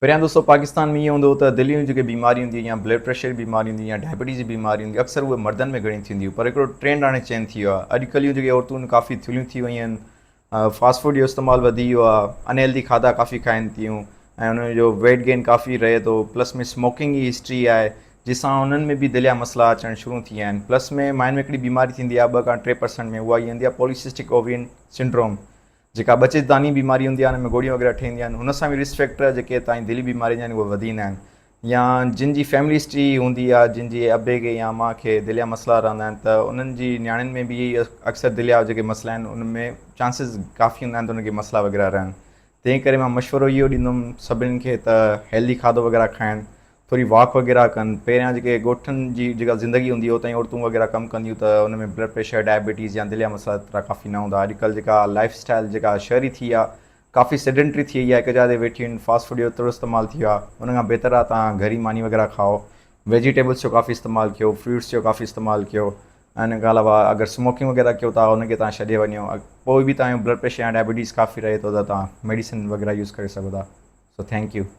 پهريان دوستو پاڪستان ۾ ائين هوندو هو ته دل جون جيڪي بيماريون هونديون يا بلڊ پريشر جي بيماري هوندي يا ڊائبٽيز جي بيماري هوندي اڪثر اهي مردن ۾ گهڻيون ٿينديون پر هڪڙو ٽرينڊ هاڻي چينج ٿي ويو آهي اڄڪلهه جون جيڪي عورتون ڪافي ٿلهيون ٿي ويون آهن فاسٽ فوڊ جو استعمال وڌي ويو آهي ان هيلدي کاڌا ڪافي کائن ٿيون ۽ انهن جو ويٽ گين ڪافي رهي ٿو پلس ۾ اسموڪنگ جي هسٽري آهي جنهن سان انهن ۾ به دل جا مسئلا اچڻ شروع ٿي ويا آهن پلس ۾ ماين ۾ هڪڙي بيماري ٿيندي آهي 2 کان 3% ۾ اها ايندي آهي پوليسسٽڪ اووين سنڊروم، جيڪا ٻچي داني بيماري هوندي آهي ان ۾ گوڙيون وغيره ٺهنديون آهن ان سان به رسڪ فيڪٽر جيڪي تائين دلي بيماري جا آهن اهي وڌي ويندا آهن يا جن جي فيملي هسٽري هوندي آهي جن جي ابي کي يا امان کي دل جا مسئلا رهندا آهن ته انهن جي نياڻين ۾ به اڪثر دل جا جيڪي مسئلا آهن ان ۾ چانسز ڪافي هوندا آهن ته انهن کي مسئلا وغيره رهن. تنهن ڪري مان مشورو اهو ڏيندم سڀني کي ته هيلدي کاڌو وغيره کائن، ٿوري واڪ وغيره ڪن. پهريان جيڪي ڳوٺن جي جيڪا زندگي هوندي هئي اتان عورتون وغيره ڪم ڪنديون ته ان ۾ بلڊ پريشر ڊائبٽيز يا دل جا مسئلا ايترا ڪافي نه هوندا. اڄڪلهه جيڪا لائف اسٽائل جيڪا شهري ٿي آهي ڪافي سيڊنٽري ٿي وئي آهي، هڪ جاء تي ويٺيون آهن، فاسٽ فوڊ جو ايترو استعمال ٿي ويو آهي، ان کان بهتر آهي توهان گهر ئي ماني وغيره کائو، ويجيٽيبلس جو ڪافي استعمال ڪيو، فروٽس جو ڪافي استعمال ڪيو ۽ ان کان علاوه اگر سموڪنگ وغيره ڪيو ٿا ان کي توهان ڇڏي وڃو. پوء به توهان جو بلڊ پريشر يا ڊائبٽيز ڪافي رهي ٿو ته توهان ميڊيسن وغيره يوز ڪري سگهو ٿا. So thank you.